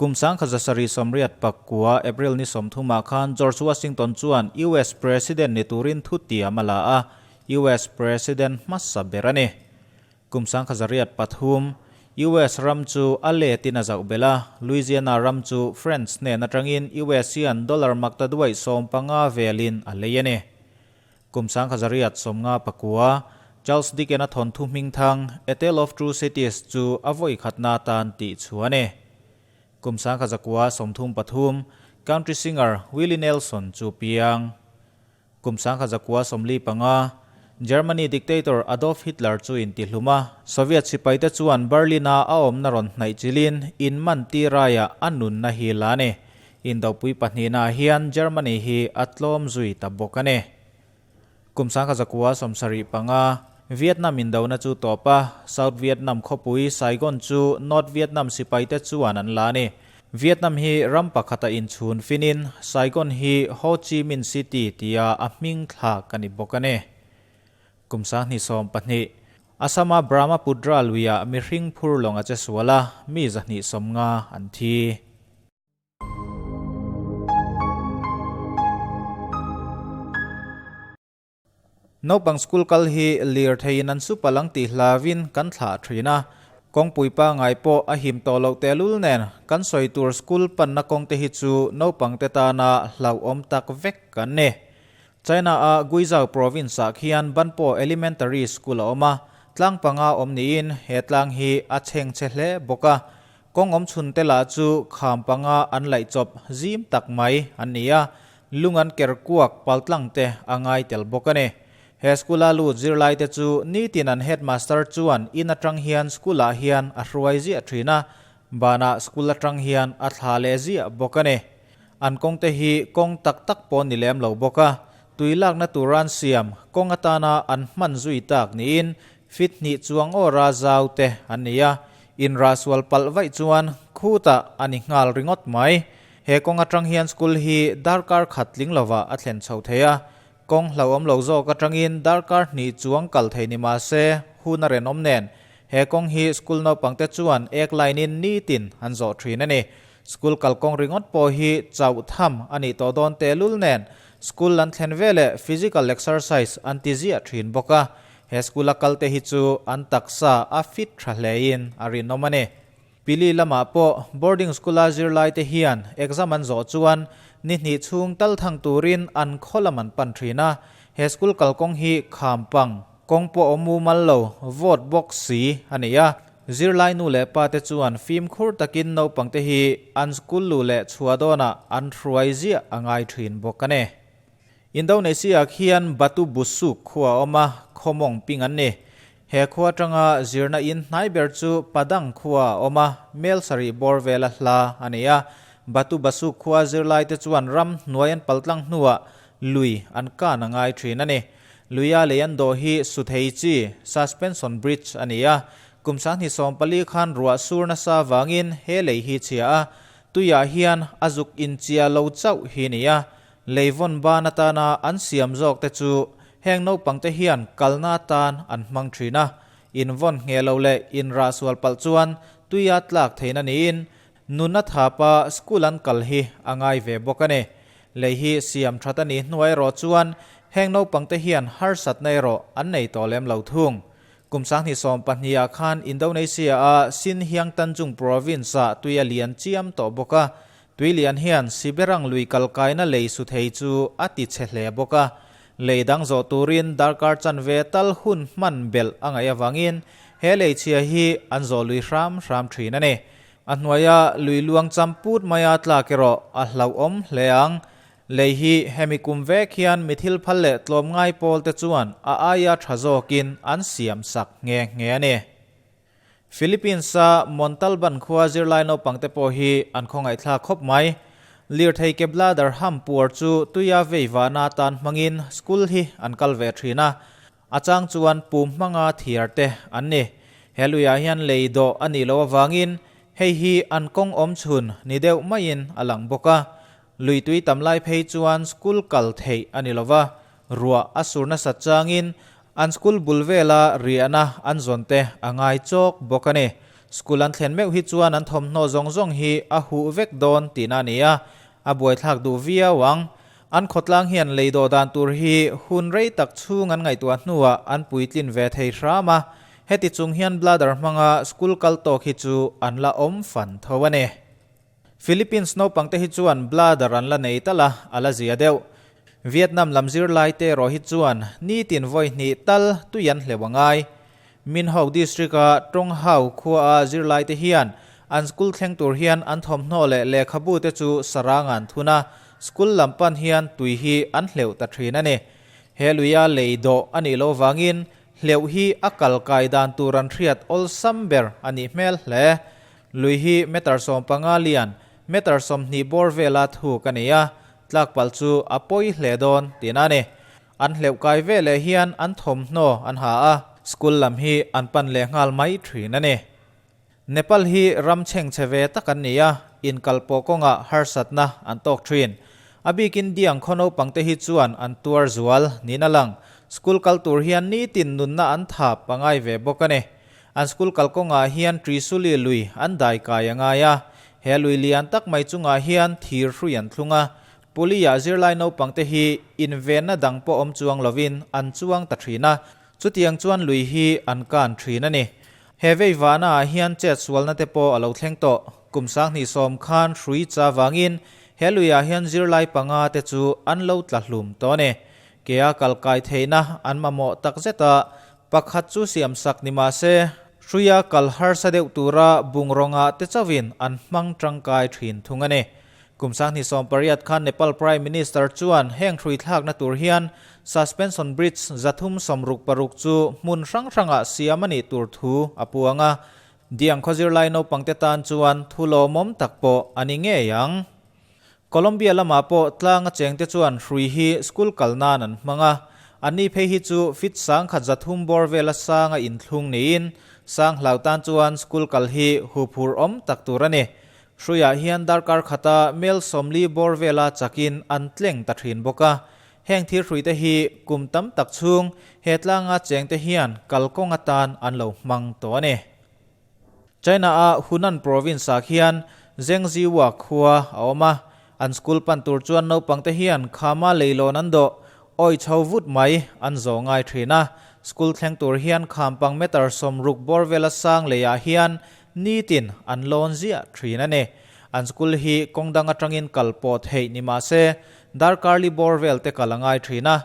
Kum 1789 April ni 30 ah khan George Washington chuan US President ni turin thutiam a la a, US President hmasa ber a ni. Kum 1803, US ram chu a letin a zauh belh a, Louisiana ram chu French hnen atangin US hian dollar maktaduaih 15 velin a lei a ni. Kum 1859, Charles Dickens-a thawnthu hmingthang A Tale of Two Cities chu a vawi khatna atan tih chhuah a ni. Kum 1933, Country singer Willie Nelson chu piang. Kum 1945, Germany dictator Adolf Hitler chu intihlum a, Soviet sipaite chuan Berlin-a a awmna rawn hnaih chilin in man tir aiah a nunna hi la a ni. Indopui pahnihnaah hian Germany hi a tlawm zui ta bawk a ni. Kum 1975, Vietnam indona chu tawp a, South Vietnam khawpui Saigon chu North Vietnam sipaite chuan an la a ni. Vietnam hi ram pakhata inchhun finin Saigon hi Ho Chi Minh City tia a hming thlak a ni bawk a ni. Kum 2012, Assam-a Brahmaputra luiah mihring phur lawng a che sual a, mi 250 an thi. Naupang school kal hi lirtheiin an su palang tih hlavin kan thlah thin a, kawngpui pangai pawh a him tawh loh tehlul nen kan sawi tur school panna kawng te hi chu naupang te tana hlauhawm tak vek kan ni. China a Guizhou province ah khian Banpo Elementary School a awm a, tlang panga awm niin he tlang hi a chhengchhe hle bawk a, Kawng awm chhun te lah chu kham panga an laih chawp zim tak mai an ni a, lung an ker kuak paltlang te a ngai tel bawk a ni. He school a lut zirlai te chu nitin an headmaster chuan in atang hian school ah hian a hruai ziah thin a, banah school atang hian a thla leh ziah bawk a ni. An kawng te hi kawng tak tak pawh ni lem lo bawk a, tui lakna tur an siam kawng atana an hman zui tak niin fit hnih chuang awra zau te an ni a, inrah sual palh vaih chuan khutah a ni nghal ringawt mai. He kawng atang hian school hi darkar khat tling lovah a thlen chho thei a, kawng hlauhawm lo zawk atangin darkar hnih chuang kal thei ni mah se hun a renawm nen he kawng hi school naupangte chuan ek line in nitin an zawh thin a ni. School kalkawng ringawt pawh hi chauh tham a nih tawh dawn tehlul nen school an thlen veleh physical exercise an ti ziah thin bawk a, He school a kalte hi chu an taksa a fit tha hlein a rinawm a ni. Pili lamah pawh boarding school a zirlaite hian exam an zawh chuan ni hnih chhung tal thang turin an khaw lam an pan thin a. He school kalkawng hi kham pang, kawng pawh awm mumal lo, vote bawk si a ni a. Zirlai nu leh pa te chuan fimkhur takin naupangte hi an school luh leh chhuah dawnah an hruai ziah a ngai thin bawk a ni. Indonesia khian Batu Busuk khua a awm a, khaw mawng ping an ni. He khua atanga zirna in hnai ber chu Padang khua a awm a, mel sarih bawr vela hla a ni a. Batu Basuk khua zirlaite chuan ram hnuai an paltlang hnuah lui an kan a ngai thin a ni. Luia lei an dawh hi Suthei chi, Suspension Bridge, a ni a. Kum 2014 khan ruah sur nasa vangin he lei hi chhia a, tuiah hian a zuk inchia lo chauh hi ni a. Leivawn ban atana an siam zawk te chu heng naupang te hian kalna atan an hmang thin a, invawn ngheh lo leh inrah sual palh chuan tuia tlak theihna niin nuna thapa school an kal hi a ngai ve bawk a ni. Lei hi siam that a nih hnuai erawh chuan heng naupang te hian harsatna erawh an nei tawh lem lo thung. Kum 2012 ah khan Indonesia a Xinjiang Tanjung province ah tui a lian chiam tawh bawk a, Tuilian hian Siberang lui kalkaina lei su thei chu a ti chhe hle bawk a, lei dang zawh turin darkar chanve tal hun hman belh a ngaih avangin he lei chhia hi an zawh lui hram hram thin a ni. A hnuaia lui luang cham put maia tlak erawh a hlauhawm hle ang. Lei hi hemi kum vek hian mi thil phal leh tlawmngai pawl te chuan a aia tha zawkin an siam sak nghe nghe a ni. Philippines-a Montalban khua zirlai naupangte pawh hi an khawngaihthlak khawp mai. Lirthei ke bladder ham puar chu tuia vei vahna atan hmangin school hi an kal ve thin a, a chang chuan pum hmanga thiar te an ni. He luiah hian lei dawh a nih loh avangin hei hi an kawng awm chhun ni deuh maiin a lang bawk a. Lui tui tam lai phei chuan school kal theih a ni lova, ruah a sur nasat changin an school bul vela riahna an zawn te a ngai chawk bawk a ni. School an thlen meuh hi chuan an thawmhnaw zawng zawng hi a huh vek dawn tihna a ni a, a buaithlak duh viau ang. An khawtlang hian lei dawh dan tur hi hun rei tak chhung an ngaihtuah hnuah an puitlin ve thei hram a, heti chung hian bladder hmanga school kal tawk hi chu an la awm fan tho a ni. Philippines naupang te hi chuan bladder an la nei tal a, a la zia deuh. Vietnam lam zirlai te erawh hi chuan nitin vawi hnih tal tui an hleuh a ngai. Minhawk District-a Tonghau khuaa zirlai te hian an school thleng tur hian an thawmhnaw leh lehkhabu te chu sarang an thun a, school lam pan hian tui hi an hleuh ta thin a ni. He luia lei dawh a nih loh vangin hleuh hi a kal kai dan tur an hriat awlsam ber a nih hmel hle. Lui hi meter 15 lian, meter 20 bawr vela thuk a ni a, tlak palh chu a pawi hle dawn tihna a ni. An hleuh kai ve leh hian an thawmhnaw an ha a, school lam hi an pan leh nghal mai thin a ni. Nepal hi ram chhengchhe ve tak an ni a, inkalpawh kawngah harsatna an tawk thin. A bikin Diang khaw naupangte hi chuan an tuar zual niin a lang. School kal tur hian nitin nunna an thap a ngai ve bawk a ni. An school kal kawngah hian Trisuli lui an dai kai a ngai a, he lui lian tak mai chungah hian thir hrui an thlung a, Puliah zirlai naupangte hi invenna dang pawh awm chuang lovin an chuang ta thin a, chutiang chuan lui hi an kan thin a ni. He vei vahna ah hian chet sualna te pawh a lo thleng tawh. Kum 2010 khan hrui cha vangin he luiah hian zirlai panga te chu an lo tla hlum tawh a ni. Kea kal kai theihna an mamawh tak zet a, pakhat chu siam sak ni mah se, hruia kal harsa deuh tura bungrawnga te chauhin an hmang tangkai thin thung a ni. Kum 2018 khan Nepal Prime Minister chuan heng hrui thlakna tur hian Suspension Bridge 366 chu hmun hrang hrangah siam a nih tur thu a puang a, Diang khaw zirlai naupangte tan chuan thu lawmawm tak pawh a ni ngei ang. Colombia lamah pawh tlanga chengte chuan hrui hi school kal nan an hmang a, anni phei hi chu fit 1300 bawr vela sanga inthlung niin sang hlau tan chuan school kal hi huphurh awm tak tur a ni. Hruiah hian darkar khata mel 40 bawr vela chakin an tleng ta thin bawk a. Heng thil hruite hi kum tam tak chhung he tlanga chengte hian kalkawng atan an lo hmang tawh a ni. China-a Hunan province-ah khian Zhengzhou khua a awm a. An school pan tur chuan naupangte hian khama leilawn an dawh, awi chho vut mai an zawh ngai thin a. School thleng tur hian kham pang meter 60 bawr vela sang leiah hian Nitin an lawn ziah thin a ni. An school hi kawng dang atangin kal pawh theih ni mah se, darkar li bawr vel te kal a ngai thin a.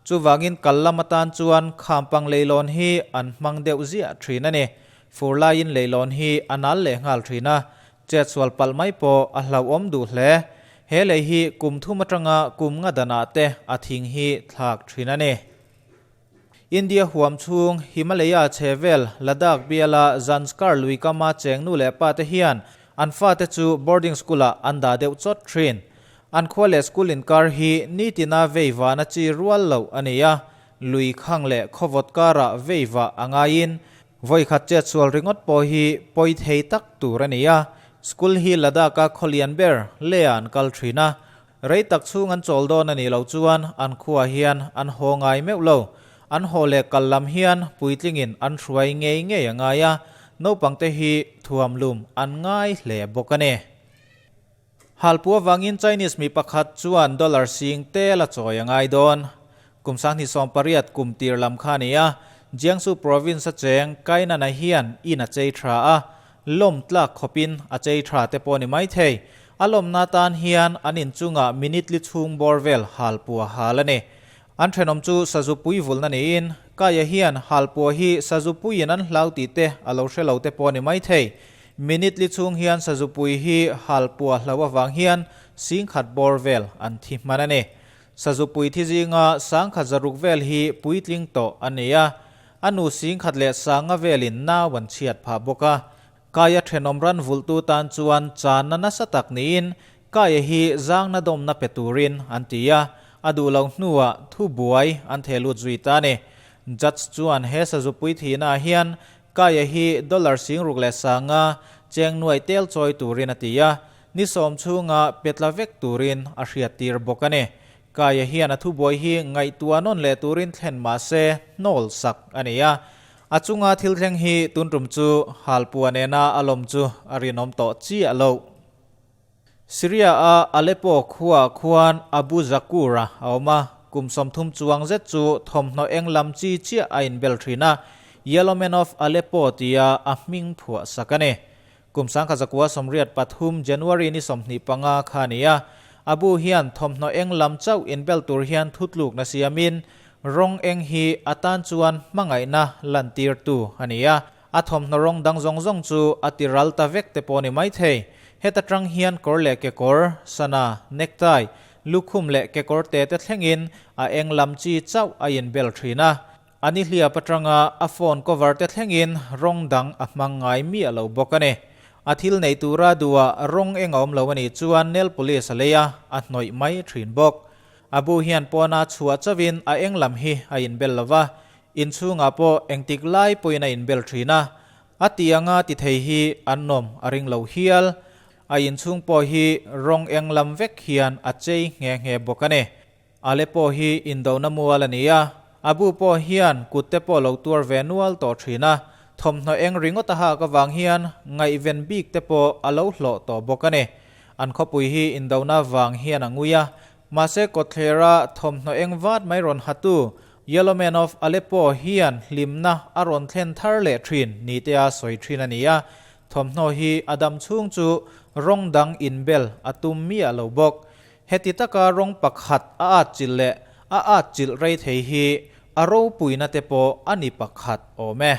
Chuvangin kal lam atan chuan khampang leilawn hi an hmang deuh ziah thin a ni. Fur laiin leilawn hi a nal leh nghal thin a, chet sual palh mai pawh a hlauhawm duh hle. He lei hi kum thum atanga kum nga danah te a thing hi thlak thin a ni. India huam chhung Himalaya chhevel Ladakh biala Zanskar lui kama cheng nu leh pa te hian an fate chu boarding school-ah an dah deuh chawt thin. An khua leh school inkar hi nitina vei vana chi rual loh a ni a, lui khang leh khawvawt karah vei vah a ngaiin vawi khat chet sual ringawt pawh hi pawi thei tak tur a ni a. School hi Ladakh-a khawlian ber Leh-ah an kal thin a, Rei tak chhung an chawl dawn a nih loh chuan an khuaah hian an haw ngai meuh lo. An haw leh kal lam hian puitlingin an hruai ngei ngei a ngai a, naupangte hi thuam lum an ngai hle bawk a ni. Halpu avangin Chinese mi pakhat chuan dollar sing tel a chawi a ngai dawn. Kum 2018 kum tir lam kha a ni a, Jiangsu province a cheng Kainana hian in a chei tha a, lawm tlak khawpin a chei tha te pawh a ni maithei. A lawmna tan hian an inchungah minute li chhung bawr vel halpua hal a ni. An thenawm chu sazupui vulna niin, Kaia hian halpua hi sazupuiin an hlau tih te a lo hre lo te pawh a ni maithei. Minute li chhung hian sazupui hi halpua hlau avang hian 10,000 bawr vel an thi hman a ni. Sazupui thi zinga 1600 vel hi puitling tawh a ni a, a nu 10,100 velin nau an chhiat phah bawk a. Kaia thenawm ran vulhtu tan chuan channa nasa tak niin Kaia hi zangna dawmna pe turin an ti a, a duh loh hnuah thu buai an theh lut zui ta a ni. Judge chuan he sazupui thihnaah hian Kaia hi dollar 6100 cheng nuai tel chawi turin a ti a, ni 10 chhunga pe tla vek turin a hriattir bawk a ni. Kaia hian a thubuai hi ngaihtuah nawn leh turin thlen mah se hnawl sak a ni a. A chunga thil thleng hi tun tum chu halpuah nena a lawm chu a rinawm tawh chiah lo. Syria-a Aleppo khuaah khuan Abu Zakur-a a awm a, kum 30 chuang zet chu thawmhnaw eng lam chi chiah a inbel thin a, Yellow Man of Aleppo tia a hming phuah sak a ni. Kum 1983 January ni 25 kha a ni a, Abu hian thawmhnaw eng lam chauh inbel tur hian thutlukna siamin rawng eng hi a tan chuan hmangaihna lantirtu a ni a. A thawmhnaw rawng dang zawng zawng chu a ti ral ta vek te pawh a ni maithei. Heta tang hian kawr leh kekawr, sana, necktie, lukhum leh kekawr te te thlengin a eng lam chi chauh a inbel thin a. A nihliap atanga a phone cover te thlengin rawng dang a hmang ngai miah lo bawk a ni. A thil nei tura duhah rawng eng a awm lo a nih chuan nail polish a lei a, a hnawih mai thin bawk. A bu hian pawna chhuah chauhin a eng lam hi a inbel lo va, Inchhungah pawh engtik lai pawhin a inbel thin a, a ti anga ti thei hi an nawm a ring lo hial. A inchhung pawh hi rawng eng lam vek hian a chei nghe nghe bawk a ni. Aleppo hi indona mual a ni a, a bu pawh hian kut te pawh lo tuar ve nual tawh thin a, thawmhnaw eng ringawt a hak avang hian ngaihven bik te pawh a lo hlawh tawh bawk a ni. An khawpui hi indona vang hian a ngui a, Mahse kawtthlera thawmhnaw eng vat mai rawn hatu Yellow Man of Aleppo hian hlimna a rawn thlen thar leh thin ni te a sawi thin a ni a, thawmhnaw hi a dam chhung chu rawng dang inbel a tum miah lo bawk. Heti taka rawng pakhat a atchilh leh a atchilh rei thei hi a ropuina te pawh a ni pakhat awm e.